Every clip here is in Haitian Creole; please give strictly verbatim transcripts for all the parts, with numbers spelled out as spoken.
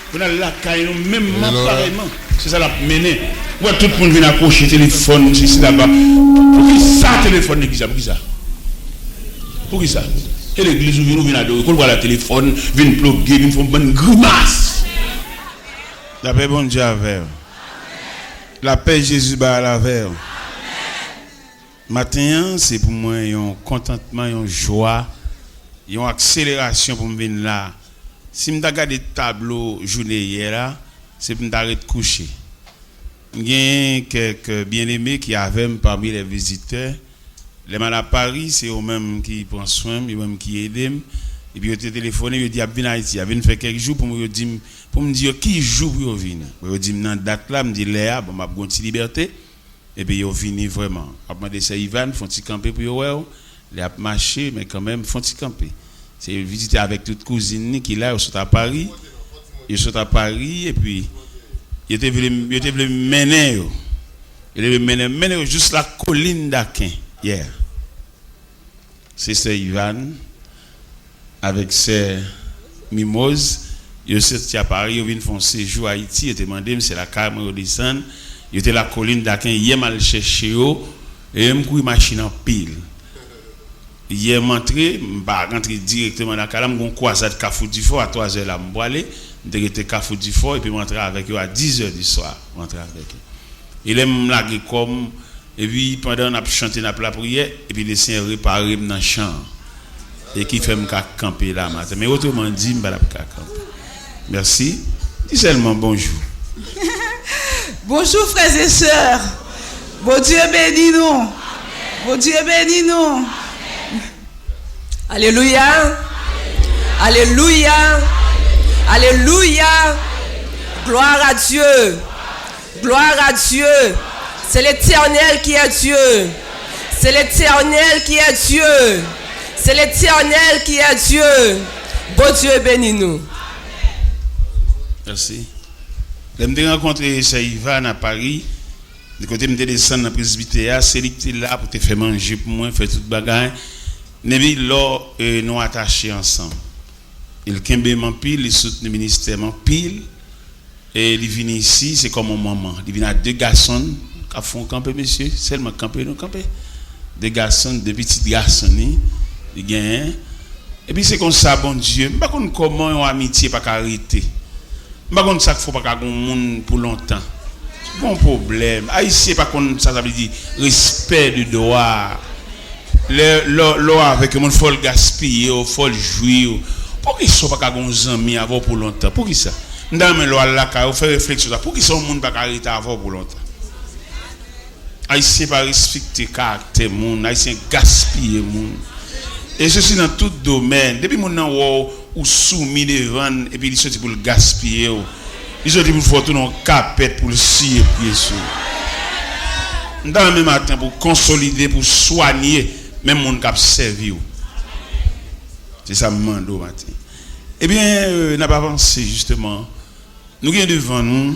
Pou n al lakay nou menmman parèyman. Se sa l ap mennen. Ou wè tout moun vin akwoche telefòn, sesi, laba. Poukisa telefòn legliz la? Poukisa? Poukisa? E legliz ou vin, ou vin adore. Kote w pral a telefòn, vin ploge, vin fè yon bann grimas. Lapè Bondye avè w. Lapè Jezi bay la avè w. Maten an, se pou mwen yon kontantman, yon jwa, yon akselerasyon pou m vin la. Si m ta gade tablo jounen yè la, se pou m ta ret kouche. M gen kèk byeneme ki avè m pami lè vizitè. Lè m al a Pari, se yo menm ki pran swen m, yo menm ki ede m. Epi yo te telefone, yo di y ap vin Ayiti, y ap vin fè kèk jou pou m, yo di m, pou m di yo ki jou pou yo vini. Bon, yo di m nan dat la, m di lè a, bon, m ap gen yon ti libète. Epi yo vini vrèman. M ap mande sè Ivan fè yon ti kanpe pou yo wè w. Lè y ap mache, men kanmenm, fè yon ti kanpe. Se vizite avèk tout kouzin li ki la, yo sot a Pari. Yo sot a Pari, epi yo te vle, yo te vle mennen yo. Yo te vle mennen, mennen yo jis la kolin Daken, yè. Se sè Ivan avèk sè Mimoz, yo soti a Pari, yo vin fè yon sejou Ayiti, yo te mande m, se lakay mwen yo desann. Yo te lakolin Daken, yè m al chèche yo, e m kouri machin anpil. Yè m antre, m pa rantre dirèkteman lakay la, m gen yon kwazad Kafou Difò, a twazè la m pwale, m te rete Kafou Difò, epi m antre avèk yo a dizè di swa, m antre avèk yo. E lè m lage kò m, epi pandan n ap chante, n ap lapriyè, epi Lesenyè repare m nan chan an. E ki fè m ka kanpe la maten. Men otreman di, m pa t ap ka kanpe. Mèsi. Di sèlman bonjou. Bonjou, frères et sœurs. Bondye beni nou. Bondye beni nou. Alelouya. Alelouya. Alelouya. Gloire à Dieu. Gloire à Dieu. C'est l'Éternel qui est Dieu. C'est l'Éternel qui est Dieu. C'est l'Éternel qui est Dieu. Bondye beni nou. Mèsi. Lè m te rankontre sè Ivan a Pari, de kote m te desann nan presbitè a, se li ki te la pou te fè manje pou mwen, fè tout bagay. Epi lò, e, nou atache ansanm. Li kenbe m anpil, li soutni ministè m anpil. E li vini isi, se kòm yon manman. Li vin a de gason l, k ap fè yon kanpe, mesye. Sèlman kanpe, nou kanpe. De gason l, de pitit gason li, li genyen. Epi se konsa, Bondye, m pa konn kòman yon amitye pa ka rete. M pa konn sa k fè w pa ka gen yon moun pou lontan. Gon pwoblèm. Ayisyen pa konn sa sa vle di respè de dwa. Lè, lè, lè w avèk yon moun, fò l gaspiye w, fò l jwi w. Poukisa w pa ka gen yon zanmi avè w pou lontan? Poukisa? M ta renmen lè w al lakay ou, fè refleksyon sa. Poukisa yon moun pa ka rete avè w pou lontan? Ayisyen pa respekte karaktè moun, Ayisyen gaspiye moun. E sesi nan tout domèn. Depi moun nan wè w, ou soumi devan l, epi li soti pou l gaspiye w. Li soti pou l fè w tounen yon kapèt pou l siye pye sou ou. M ta renmen maten pou w konsolide, pou w swanye menm moun k ap sèvi w. Se sa m mande w maten. Ebyen, euh, n ap avanse jisteman. Nou gen devan nou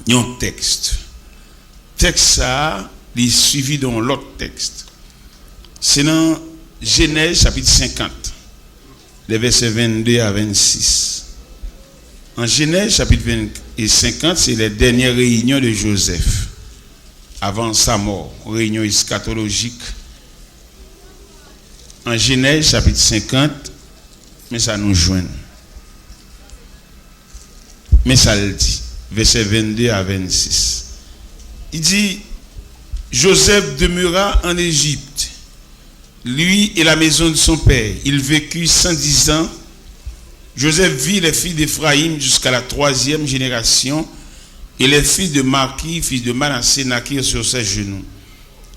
yon tèks. Tèks sa a, li swivi de yon lòt tèks. Se nan Jenèz chapit senkant, lè vèsè vennde a vennsis. An Jenèz chapit ven e senkant, se lè dènyè reyinyon de Jozèf. Avan sa mò, reyinyon eskatolojik. An Jenèz chapit senkant, men sa nou jwenn. Men sa l di, vèsè vennde a vennsis. Li di, Joseph demeura en Égypte, lui et la maison de son père. Il vécut cent dix ans. Joseph vit les fils d'Éphraïm jusqu'à la troisième génération, et les fils de Maki, fils de Manassé, naquirent sur ses genoux.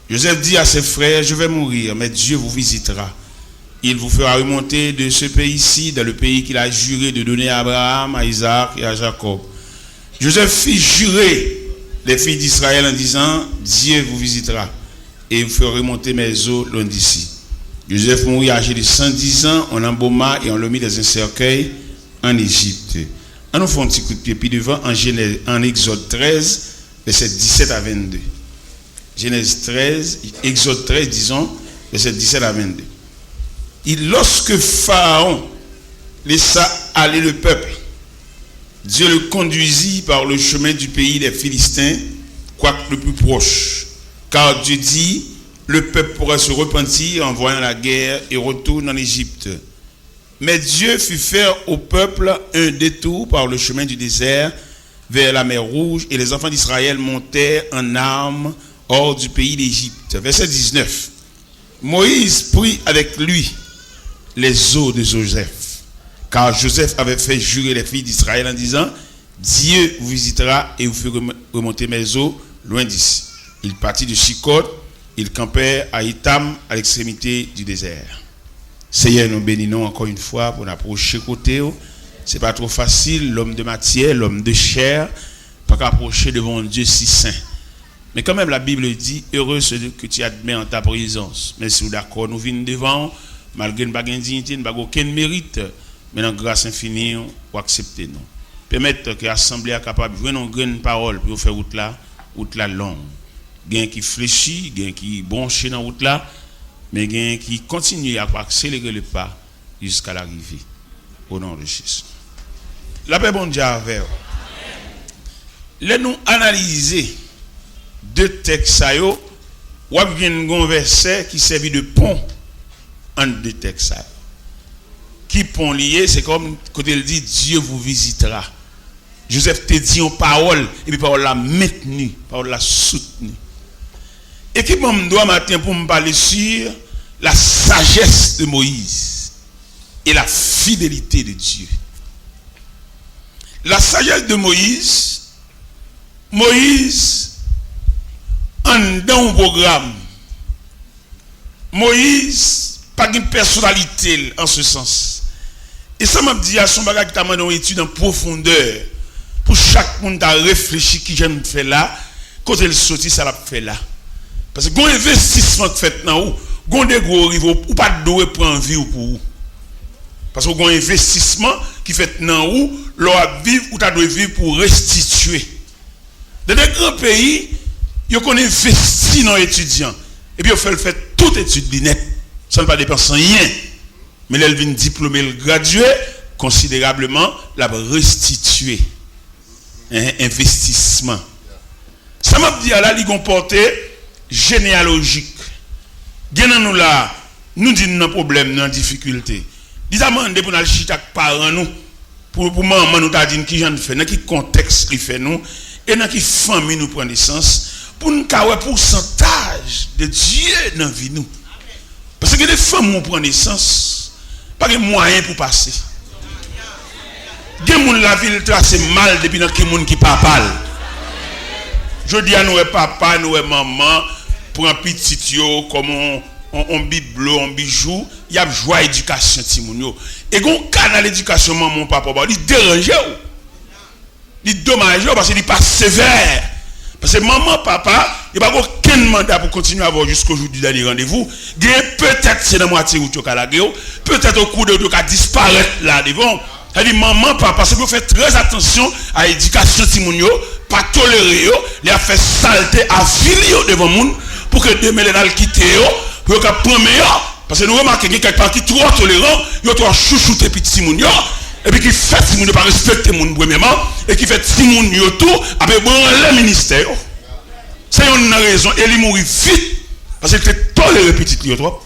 Joseph dit à ses frères, je vais mourir, mais Dieu vous visitera. Il vous fera remonter de ce pays-ci, dans le pays qu'il a juré de donner à Abraham, à Isaac et à Jacob. Joseph fit jurer les fils d'Israël en disant, Dieu vous visitera et vous fera remonter mes os loin d'ici. Joseph mourut âgé de cent dix ans, on l'embauма et on le mit dans un cercueil en Égypte. Ann nou fè yon ti kout pye pi devan, an Jenèz, an Egzòd trèz, vèsè disèt a vennde. Genèse treize, Exode treize, disons, verset dix-sept à vingt-deux. Et lorsque Pharaon laissa aller le peuple, Dieu le conduisit par le chemin du pays des Philistins, quoique le plus proche. Car Dieu dit, le peuple pourra se repentir en voyant la guerre et retourne en Égypte. Mais Dieu fit faire au peuple un détour par le chemin du désert vers la mer Rouge, et les enfants d'Israël montèrent en armes hors du pays d'Égypte. Verset dix-neuf. Moïse prit avec lui les os de Joseph, car Joseph avait fait jurer les fils d'Israël en disant, Dieu vous visitera et vous fera remonter mes os loin d'ici. Ils partirent de Succoth, ils campèrent à Étam, à l'extrémité du désert. Seyè, nou beni nou ankò yon fwa pou n apwoche kote w. Se pa twò fasil, lòm de matyè, lòm de chè, pa ka apwoche devan yon Dye si sen. Men kanmenm, la Bible dit, heureux ceux que tu admets en ta présence. Men si w dakò nou vin devan w, malgre n pa gen diyite, n pa gen okenn merit, men nan gras enfini w, w aksepte nou. Pèmèt ke asanble a kapab jwenn yon grenn pawòl pou yo fè wout la, wout la long. Gen ki flechi, gen ki bwonche nan wout la, men gen ki kontinye ap akselere le pa jiska larive. O non de Jezi. Lapè Bondye avè w. Lè nou analize de tèks sa yo, w ap jwenn gon vèsè ki sèvi de pon ant de tèks sa yo. Ki pon li ye? Se kòm kote l di, Dieu vous visitera. Joseph te di yon pawòl, epi pawòl la mentni, pawòl la soutni. E ki ban m dwa maten pou m pale sur la sagesse de Moïse et la fidélité de Dieu. La sagesse de Moïse, Moïse, anndan yon pwogram, Moyiz pa gen pèsonalite l an se sans. E sa m ap di a, se yon bagay ki ta mande yon etid an pwofondè pou chak moun ta reflechi kijan l fè la, kote l soti, sa l ap fè la. Paske gon envestisman k fèt nan ou, gon degre w rive, ou pa dwe pran vi w pou ou. Paske gon envestisman ki fèt nan ou, lè w ap viv, ou ta dwe viv pou w restitye. Nan de gran peyi, yo konn envesti nan yon etidyan, epi yo fè l fè tout etid li nèt, san l pa depanse anyen. Men lè l vin diplome, l gradye, konsiderableman, l ap restitye, en, envestisman. Sa m ap di a la, li gon pòte jeneyalojik. Gen nan nou la, nou di n nan pwoblèm, nan difikilte. Li ta mande pou n al chita ak paran nou, pou, pou manman nou ta di n kijan n fè, nan ki kontèks li fè nou, e nan ki fanmi nou pran nesans, pou n ka wè pousantaj de Dye nan vi nou. Paske gen de fanmi w pran nesans, pa gen mwayen pou pase. Gen moun lavi l trase mal depi nan ki moun ki papa l. Jodi a, nou wè papa, nou wè manman pran pitit yo kòm on, on, on biblo, on bijou, y ap jwe a edikasyon timoun yo. E gon kanal edikasyon manman w, papa w ba w, li deranje w. Li domaje w paske li pa sevè. Paske manman, papa, yo pa gen okenn manda pou kontinye avè w jiska jou di dènye randevou. Genyen petèt se nan mwatye wout yo ka lage w, petèt o kou de wout yo ka disparèt la devan w. Sa di manman, papa, se pou yo fè trè atansyon a edikasyon timoun yo, pa tolere yo, lè y ap fè salte, avili yo devan moun, pou ke demen lè n al kite yo, pou yo ka pran men yo. Paske nou remake gen kèk paran ki twò toleran, yo twò chouchoute pitit timoun yo, epi ki fè timoun yo pa respekte moun premyèman, e ki fè timoun yo tou ap ebranle ministè yo. Se youn nan rezon, e li mouri vit, paske li te tolere pitit li yo twòp.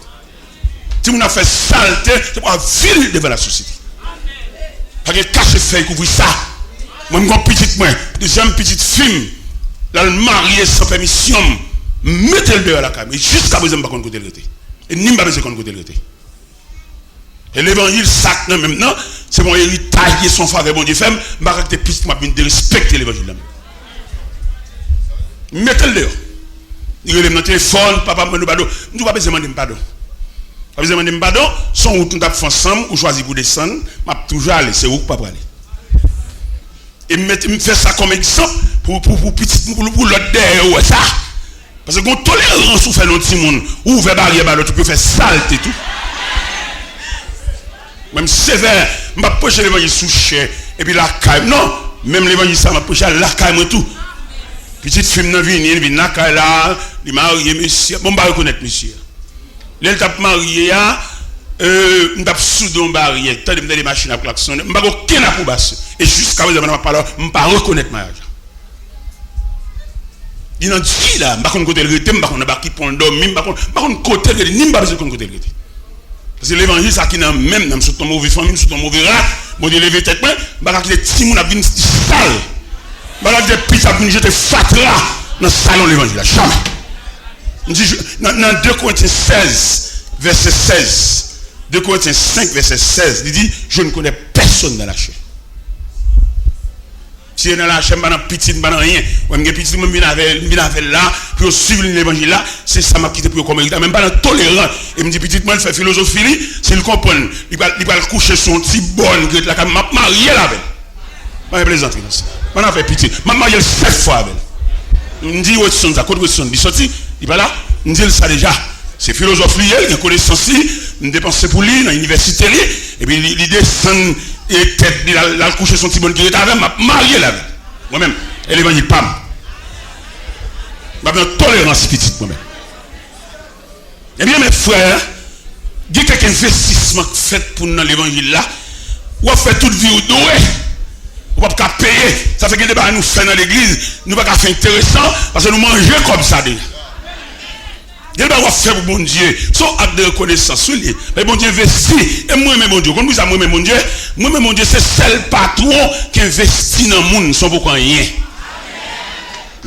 Timoun ap fè salte, se pou avili devan lasosyete. Pa gen kache fèy kouvri sa. Mwen, m gon pitit mwen, dezyèm pitit fi m, l al marye san pèmisyon m, m mete l deyò lakay mwen. E jiska prezan, m pa konn kote l rete. E ni m pa bezwen konn kote l rete. E levanjil sa k nan men m nan, se yon eritaj, se yon favè Bondye fè m, m pa ka kite pitit mwen ap vin derespekte levanjil la. M mete l deyò. Li rele m nan telefòn, papa, m mande w padon. M di w pa bezwen mande m padon. Pa bezwen mande m padon, se yon wout nou t ap fè ansanm, ou chwazi pou desann, m ap toujou ale, se ou k pa prale. E m mete, m fè sa kòm egzanp pou, pou, pou pitit mwen, pou, pou lòt dèyè yo wè sa. Paske gon tolerans ou fè nan timoun, ou ouvè baryè ba lòt, ou pou yo fè salte tou. Mwen, m sevè, m p ap preche levanjil sou chè, epi lakay m, non. Menm levanjil sa, m ap preche a lakay mwen tou. Pitit fi m nan vini, li vin lakay la, li marye mesye. Bon, m pa rekonèt mesye a. Lè l t ap marye a, Euh, m t ap sou do yon baryè, tande, m tande machin ap klaksonnen, m pa gen okenn apwobasyon. E jiska prezan, pandan m ap pale a w, m pa rekonèt maryaj la. Li nan di la, m pa konn kote l rete, m pa konn anba ki pon l dòmi, m pa konn, m pa konn kote l rete, ni m pa bezwen konn kote l rete. Paske levanjil sa ki nan men m nan, m sot nan move fanmi, m sot nan move ras, Bondye leve tèt mwen, m pa ka kite timoun ap vin sal. M pa ka kite pitit ap vin jete fatra nan salon levanjil la. Jamè. M di, je- nan, nan de Korentyen sèz, vèsè sèz, de Korentyen senk, vèsè sèz, li di, je ne connais personne dans la chair. Si e nan lachè, m pa nan pitit, m pa nan anyen. Wè, m gen pitit mwen, m vin avè l, m vin avè l la, pou yo swiv liy levanjil la, se sa m ap kite pou yo kòm eritaj. Men m pa nan toleran. E m di pitit mwen, l fè filozofi li, si l konprann, li pral, li pral kouche sou yon ti bòn ki ret lakay mwen, m ap marye l avè l. Pa gen plezantri nan sa. M pa nan afè pitit. M ap marye l sèt fwa avè l. M di Wetson sa, kot Wetson? Li soti? Li pa la? M di l sa deja. Se filozòf li ye, li gen konesans li, m depanse pou li nan inivèsite li, epi li, li desann e tèt li, l al, l al kouche sou yon ti bòn ki ret avè m, m ap marye l avè l. Mwen menm, e levanjil pa m. M p ap nan tolerans pitit mwen menm. Ebyen, men frè, gen kèk envestisman k fèt pou n nan levanjil la, w ap fè tout vi w dwe, ou p ap ka peye. Sa fè gen de bagay nou fè nan legliz, nou pa ka fè enteresan, paske nou manje kòb sa deja. Gen bagay w ap fè pou Bondye, se yon ak de rekonesans, wi, li ye. Men Bondye envesti, e m renmen Bondye. Ou konn poukisa m renmen Bondye? M renmen Bondye, se sèl patwon ki envesti nan moun san w poko anyen.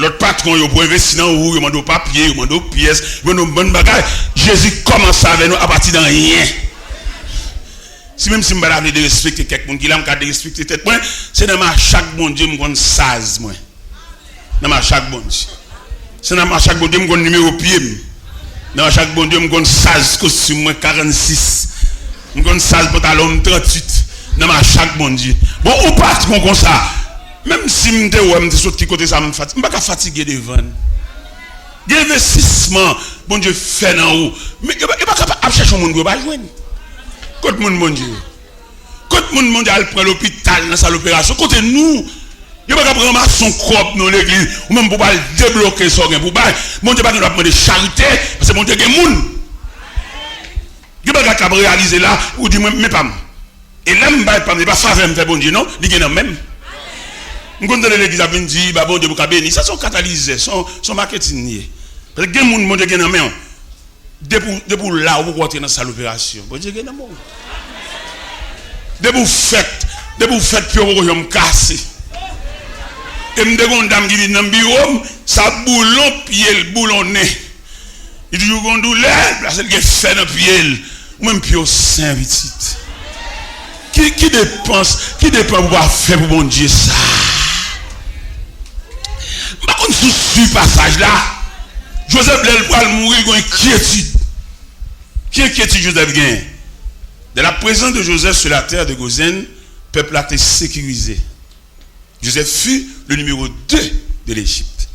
Lòt patwon yo pou envesti nan ou, yo mande w papye, yo mande w pyès, yo mande w bann bagay. Jezi kòmanse avè nou apati de anyen. Si menm si m pa ta vle derespekte kèk moun ki la, m ka derespekte tèt mwen, se nan mache ak Bondye m konn saz mwen. Nan mache ak Bondye. Se nan mache ak Bondye m konn nimewo pye m. Nan mache ak Bondye m konn saz kostim mwen karannsis. M konn saz pantalon m tranntuit. Nan mache ak Bondye. Bon, ou patwon konsa. Menm si m te wè m te sot ki kote sa m fati-, m pa ka fatige devan l. Gen envestisman Bondye fè nan ou. Men yo, yo pa ka ap chèche yon moun pou yo pa jwenn. Kot moun Bondye yo? Kot moun Bondye al pran lopital nan sal operasyon? Kote nou? Yo pa ka ap ranmase yon kòb nan legliz, ou menm pou w al debloke sa w gen pou w bay. Bondye pa gen dwa ap mande charite, paske Bondye gen moun. Gen bagay k ap reyalize la, ou di mwen, men pa m. E lè m bay pa m, se pa favè m fè Bondye, non, li gen nan men m. M konn tande legliz ap vin di, ba Bondye pou ka beni. Sa se yon katalizè, se yon, se yon maketin li ye. Paske gen moun Bondye gen nan men w. Depi w, depi w la, ou poko antre nan sal operasyon. Bondye gen nan men w. Depi w fèt, depi w fèt, pye w poko janm kase. E m te gen yon dam ki vin nan biwo m, sa boulon pye l boulonnen. Li toujou gen yon doulè, paske l gen fè nan pye l. Ou menm pye w sen, pitit. Ki, ki depans, ki depan pou w pa fè pou Bondye sa? M pa konn si w swiv pasaj la. Jozèf, lè l pral mouri, li gen enkyetid. Ki enkyetid Jozèf genyen? Dans la présence de Joseph sur la terre de Gozen, pèp la te sekirize. Joseph fut le numéro deux de l'Égypte.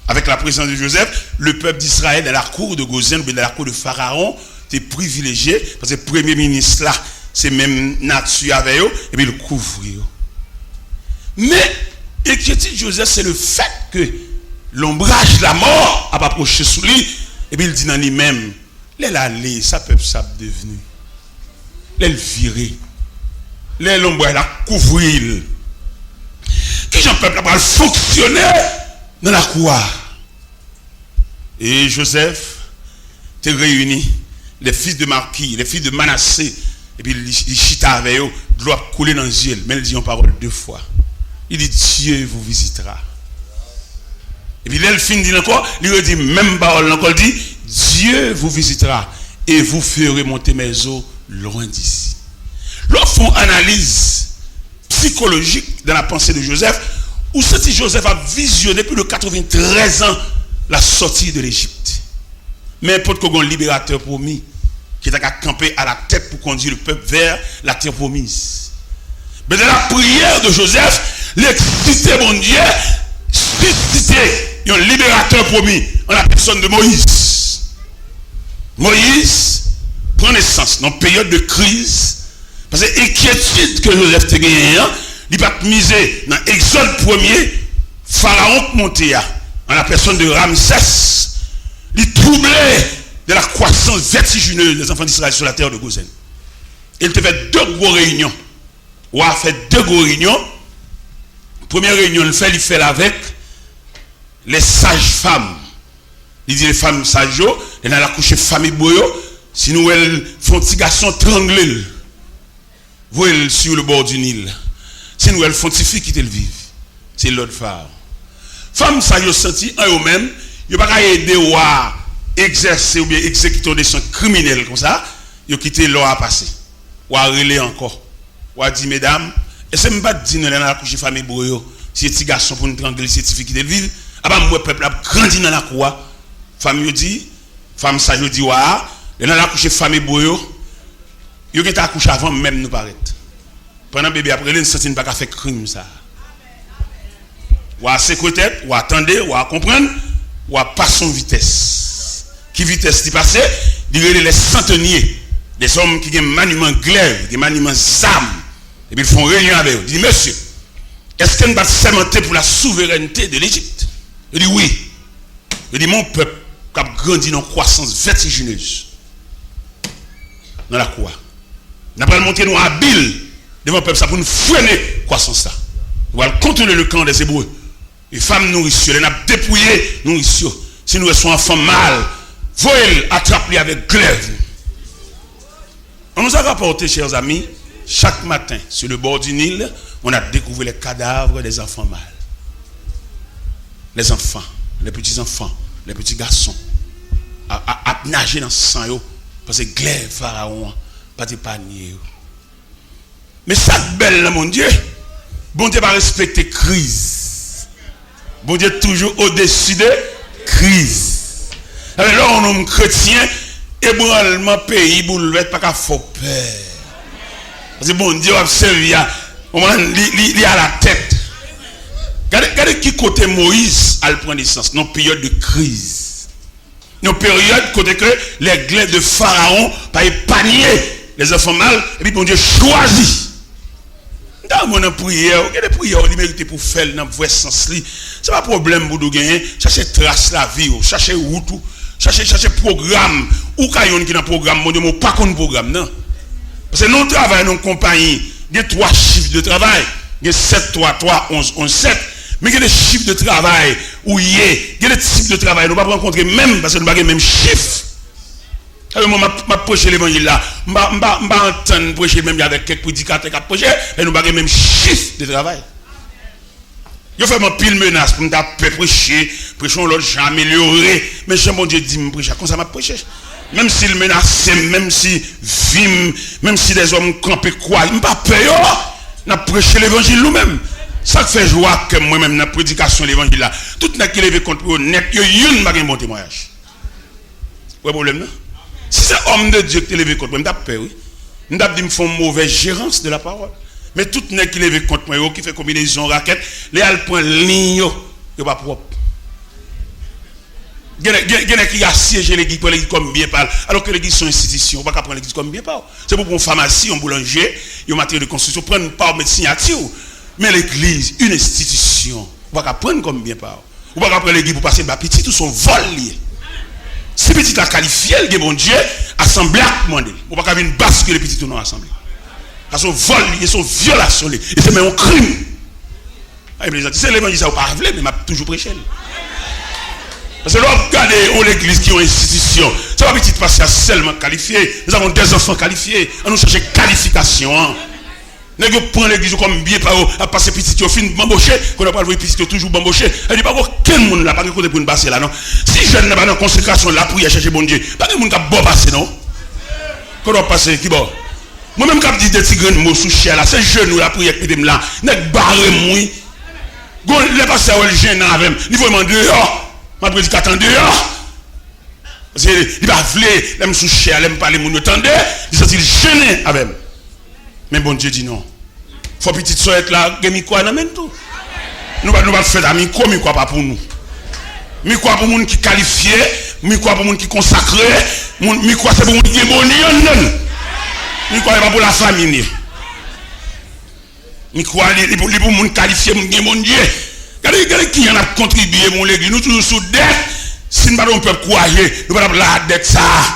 Avec la présence de Joseph, le peuple d'Israël dans la cour de Gozen, oubyen dans la cour de Pharaon, te privilejye, paske premye minis la, se menm nati avè yo, epi l kouvri yo. Men, enkyetid Joseph, se le fèt ke lonbraj lamò ap apwoche sou li, epi l di nan li menm, lè l ale, sa pèp sa ap devni? Lè l vire, lè lonbraj la kouvri l, kijan pèp la pral fonksyone nan lakou a? E Joseph te reyini les fils de Maki, les fils de Manassé, epi li, li chita avè yo, dlo ap koule nan zye l, men l di yon pawòl de fwa. Li di, Dieu vous visitera. Epi lè l fin di l ankò, li redi menm pawòl la ankò, li di, Dieu vous visitera et vous ferez monter mes os loin d'ici. Lè w fè yon analiz psychologique dans la pensée de Joseph, ou santi Joseph ap vizyone plus de quatre-vingt-treize ans la sortie de l'Égypte. Men potko gen yon liberatè pwomi ki ta ka kanpe à la tête pour conduire le peuple vers la terre promise. Mais dans la prière de Joseph, li eksite Bondye, sisite yon liberatè pwomi an la pèsòn de Moyiz. Moyiz pran nesans nan peryòd de kriz, paske enkyetid ke Jozèf te genyen an, li pa t mize nan Egzòd premye, Farawon k monte a, an la pèsòn de Ramsès, li trouble de la croissance vertigineuse des enfants d'Israël sur la terre de Gozen. E l te fè de gwo reyinyon. Wa a fè de gwo reyinyon. Premye reyinyon l fè, li fè l avèk les sages-femmes. Li di fanm saj yo, lè n al akouche fanm ebre yo, si nou wè l fè yon ti gason, trangle l. Voye l sur le bord du Nil. Si nou wè l fè yon ti fi, kite l viv. Se lòd Farawon. Fanm saj yo santi an yo menm, yo pa ka ede wa a egzèse oubyen egzekite yon desizyon kriminèl konsa, yo kite lò a pase. Wa a rele ankò. Wa a di, medam, èske m pa t di nou lè n al akouche fanm ebre yo, si se ti gason pou n trangle l, si se ti fi kite l viv? Apa m wè pèp la ap grandi nan lakou a. Fanm yo di, fanm saj yo di wa a, lè n al akouche fanm ebre yo, yo gentan akouche avan menm nou parèt. Pandan bebe ap rele, n santi n pa ka fè krim sa a. Wa a sekwe tèt, wa a tande, wa a konprann, wa a pase yon vitès. Ki vitès li pase? Li rele les centeniers, des hommes ki gen maniman glèv, gen maniman zam. Epi l fè yon reyinyon avè yo. Li di, mesye, èske n pa t sèmante pour la souveraineté de l'Égypte? Yo di, wi. Yo di, men yon pèp k ap grandi nan yon kwasans vètijinez nan lakou a. N ap pral montre nou abil devan pèp sa pou n frene kwasans sa. Nou pral kontwole le kan dè Ebre. E fanm nouris yo, lè n ap depouye nouris yo, si nou wè se yon anfan mal, voye l atrap li avèk glèv nou. On nous a rapporté, chers amis, chaque matin, sur le bord du Nil, on a découvert les cadavres des enfants mâles. Les enfants, les petits-enfants, les petits garçons, a- a- ap naje nan san yo, paske glèv Farawon an pa t epanye yo. Men sa k bèl nan Bondye, Bondye pa respekte kriz. Bondye toujou odesi de kriz. Sa vle di, lè w yon nonm kretyen, ebranlman, peyi, boulvès pa ka fè w pè. Paske Bondye w ap sèvi a, w konprann, li, li, li alatèt. Gade, gade ki kote Moyiz al pran nesans, nan peryòd de kriz. Yon peryòd kote ke les glèves de Pharaon pa epanye les enfants mâles, epi Bondye chwazi. M ta renmen nan priyè, ou gen de priyè ou li merite pou fè l nan vrè sans li. Se pa pwoblèm pou w genyen, chache tras lavi w, chache wout ou, chache, chache pwogram. Ou ka youn ki nan pwogram Bondye, men ou pa konn pwogram nan. Paske nan yon travay, nan yon konpayi, gen twa chif de travay. Gen sèt twa twa, onz onz sèt. Men gen de chif de travay ou ye, gen de tip de travay nou p ap rankontre menm, paske nou pa gen menm chif. Sa vle di mwen, m ap, m ap preche levanjil la. M pa, m pa, m pa antann preche menm jan avèk kèk predikatè k ap preche, e nou pa gen menm chif de travay. Yo fè m anpil menas pou m ta pè preche, preche yon lòt jan, amelyore. Men jan Bondye di m preche a, konsa m ap preche. Menm si l menase m, menm si vi m, menm si dèzòm kanpe kwaze, m pa pè yo. N ap preche levanjil nou menm. Sa k fè jwa kè m mwen menm nan predikasyon levanjil la. Tout nèg ki leve kont pou yo nèt, yo youn pa gen bon temwayaj. Ou wè pwoblèm nan? Si se homme de Dieu ki te leve kont mwen, m t ap pè, wi. M t ap di m fè yon mauvaise gérance de la parole. Men tout nèg ki leve kont mwen yo, ki fè konbinezon, rakèt, lè y al pran liy yo, yo pa pwòp. Gen nèg, gen, gen nèg ki asyeje legliz, pran legliz kòm byen pa l, alò ke legliz se yon enstitisyon, ou pa ka pran legliz kòm byen pa w. Se pou w pran yon famasi, yon boulanje, yon materyèl de konstriksyon, pran pa w, met siyati w. Men legliz, yon enstitisyon, ou pa ka pran kòm byen pa w. Ou pa ka pran legliz pou pase l ba pitit ou, se yon vòl li ye. Si pitit la kalifye, l gen Bondye, asanble a k mande l. Ou pa ka vin baskile pitit ou nan asanble. Sa se yon vòl li ye, se yon vyolasyon li ye. E se menm yon krim. Ay, plezanti. Se levanjil sa ou pa vle, men m ap toujou preche l. Paske lè w ap gade yon legliz ki yon enstitisyon, se pa pitit pastè a sèlman k kalifye. Nous avons des enfants qualifiés. Ann nou chèche kalifikasyon an. Nèg yo pran legliz yo kòm byen pa yo, ap pase pitit yo fin banboche, kounye a pral voye pitit yo toujou banboche. Sa vle di pa gen okenn moun la, pa gen kote pou n pase la non. Si jèn nan pa nan konsekrasyon, lapriyè, chèche Bondye, pa gen moun k ap ba w pase non. Kote w ap pase, ki bò? Mwen menm k ap di de ti grenn mo sou chè la, se jenou lapriyè k mete m la. Nèg bare m wi. Gon lè pastè a wè l jennen avè m, li voye m andeyò. M ap predike andeyò. Paske li pa vle, lè m sou chè a, lè m pale moun yo tande, li santi l jennen avè m. Men Bondye di non. Fò pitit sòyèt la gen mikwo a nan men l tou. Nou pa, nou pa fèt a mikwo, mikwo a pa pou nou. Mikwo a pou moun ki kalifye, mikwo a pou moun ki konsakre, moun, mikwo a se pou moun ki gen Bondye anndan l. Mikwo a se pa pou lafanmi li. Mikwo a li, li pou, li pou moun kalifye, moun gen Bondye. Gade, gade kijan n ap kontribye pou yon legliz. Nou toujou sou dèt. Si n pa t yon pèp kouraje, nou pa t ap la ak dèt sa a.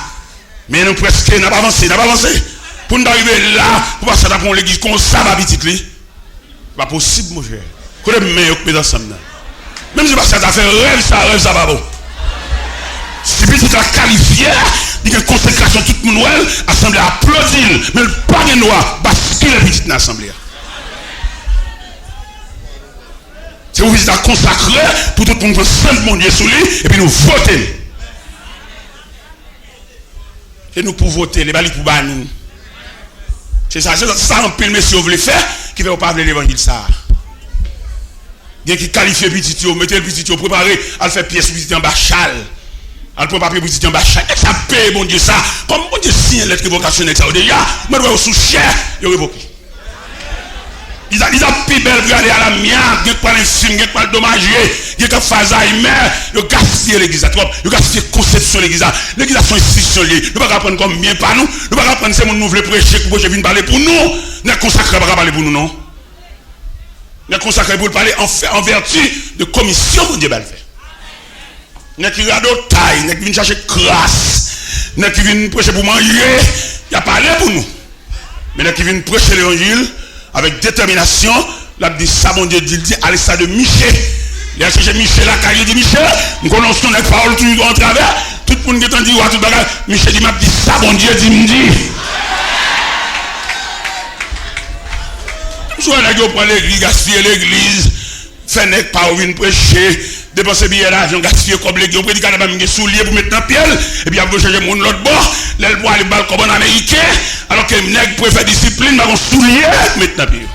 Men nou prèske, n ap avanse, n ap avanse. Pou n ta rive la, pou pastè ta pran yon legliz konsa ba pitit li. Se pa posib, monchè. Kote men yo k met ansanm nan? Menm si pastè ta fè rèv sa, rèv sa pa bon. Si pitit la kalifye, li gen konsekrasyon, tout moun wè l, asanble a aplodi l, men l pa gen dwa baskile pitit nan asanble a. Se pou pitit la konsakre, pou tout moun pran sant Bondye sou li, epi nou vote l. Se nou pou vote l, e pa li pou ba nou. Se sa, se sa anpil mesye yo vle fè, ki fè yo pa vle levanjil sa a. Gen ki kalifye pitit yo, mete pitit yo, prepare, al fè pyès pou pitit anba chal. Al pran papye pou pitit anba chal. Nèg sa peye Bondye sa. Kòm Bondye siyen lèt revokasyon nèg sa yo deja, mwen wè yo sou chè, yo revoke. Li t ap, li t ap pi bèl pou y ale alamyab, gen k pral enfim, gen k pral domaje, gen k ap fè Alzheimer. Yo gaspiye legliz la twòp, yo gaspiye konsepsyon legliz la. Legliz la se yon enstitisyon l ye. Nou pa ka pran l kòm byen pa nou, nou pa ka pran l se moun nou vle preche pou preche vin pale pou nou. Nèg konsakre pa ka pale pou nou non. Nèg konsakre pou l pale an fè, an vèti de komisyon Bondye ba l fè. Nèg ki radotay, nèg ki vin chache kras, nèg ki vin preche pou manje, y ap pale pou nou. Men nèg ki vin preche levanjil avèk detèminasyon, l ap di sa Bondye di l di, alè sa de Miche. Li al chèche Miche lakay li, di, Miche, m konnen w se yon nèg pawòl toujou antravè, tout moun gentan di w a tout bagay. Miche di, m ap di sa Bondye di m di. M sou wè nèg yo pran legliz, gaspiye legliz. Fè nèg pa yo vin preche, depanse biyè lavyon, gaspiye kòb legliz. Yon predikatè pa menm gen soulye pou met nan pye l, epi y ap voye chèche moun lòt bò, lè l pou ale pou ba l kòb ann ameriken, alòske nèg pou fè disiplin, pa gen soulye pou met nan pye yo.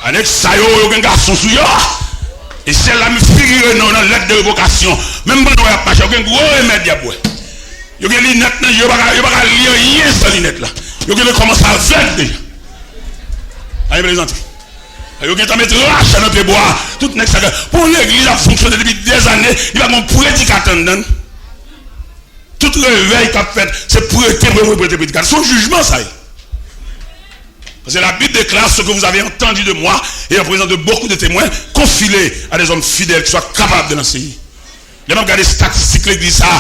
A nèg sa yo, yo gen gason sou yo, e syèl la menm figire non nan lèt de revokasyon. Menm pandan y ap mache, yo gen gwo remèd y ap bwè. Yo gen linèt nan je yo, yo pa ka, yo pa ka li anyen san linèt la. Yo genlè kòmanse avèg deja. Anyen plezante. Yo gentan met rache nan pye bwa. Tout nèg sa gen. Pou yon legliz ap fonksyone depi dèzane, li pa gen yon predikatè anndan l. Tout revèy k ap fèt, se prete, prete, prete, prete predikatè. Se yon jijman sa ye. Parce que la Bible déclare, ce que vous avez entendu de moi et en présence de beaucoup de témoins, confie-le à des hommes fidèles qui soient capables de l'enseigner. Lè m ap gade estatistik legliz sa,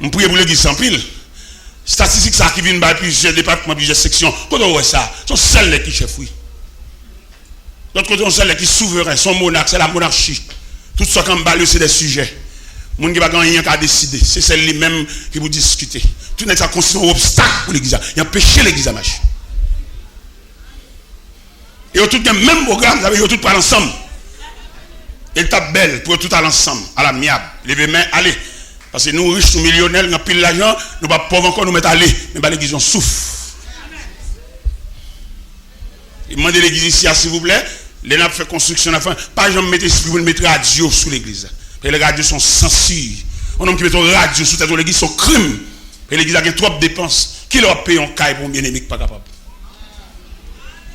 m priye pou legliz sa anpil. Estatistik sa ki vin bay plizyè depatman, plizyè seksyon. Kote w wè sa? Se yon sèl nèg ki chèf, wi. Lòt kote, yon sèl nèg ki souveren, se yon monak, se la monarchi. Tout sa k anba l yo, se de sijè. Moun ki pa gen anyen ka deside. Se sèl li menm ki pou diskite. Tout nèg sa konstitye yon obstak pou legliz la. Y anpeche legliz la mache. E yo tout gen menm pwogram, sa vle di yo tout pral ansanm. E l t ap bèl pou yo tout al ansanm, alamyab, leve men, ale. Paske nou rich, nou milyonè, nou gen anpil lajan, nou pa pòv ankò, nou mèt ale. Men ba legliz yon souf. E m mande legliz isi a, silvouplè, lè n ap fè konstriksyon, n ap fè, pa janm mete espri pou n met radyo sou legliz la. Paske radyo se yon sansi. Yon nonm ki mete yon radyo sou tèt yon legliz, se yon krim. Paske legliz la gen twòp depans. Kilè w ap peye yon kay pou yon byeneme ki pa kapab?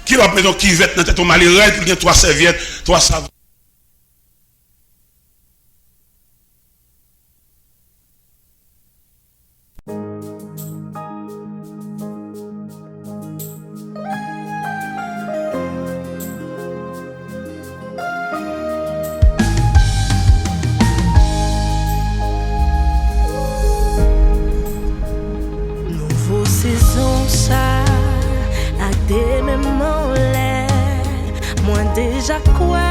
Kilè w ap mete yon kivèt nan tèt yon malere pou l gen twa sèvyèt, twa savon? Nouvo sezon sa ak demen m anlè, mwen deja kwè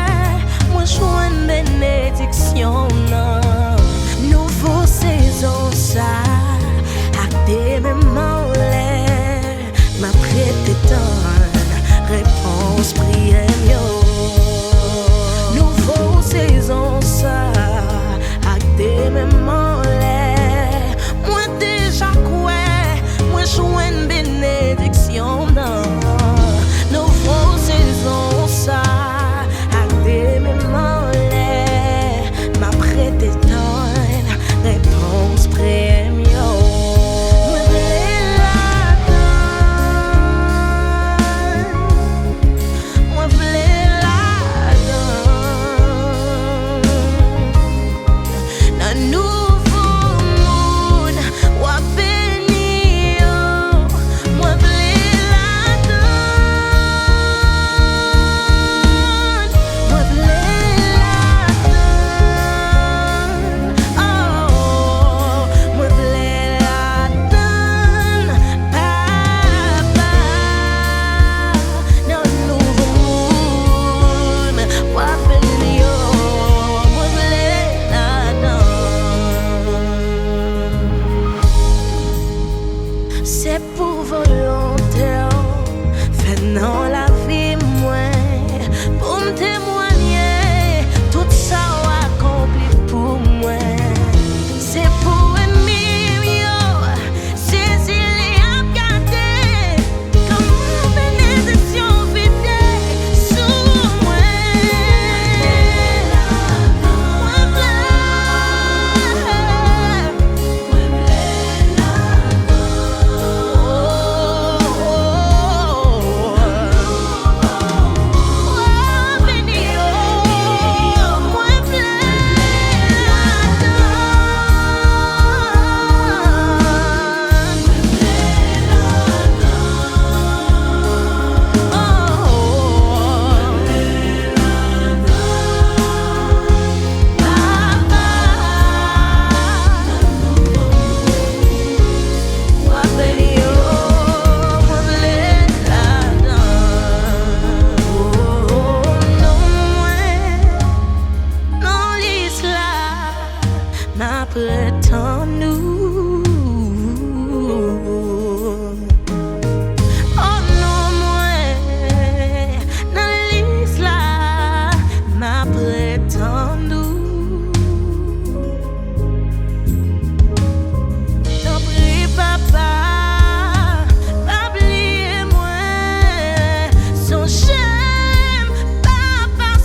mwen jwenn benediksyon nan. Nouvo sezon sa ak demen m anlè, m ap rete tann repons priyè m yo. Nouvo sezon sa ak demen m anlè, mwen deja kwè mwen jwenn benediksyon nan. Nouvo sezon sa ak demen m anlè, m ap rete tann repons priyè m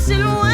Silhouette.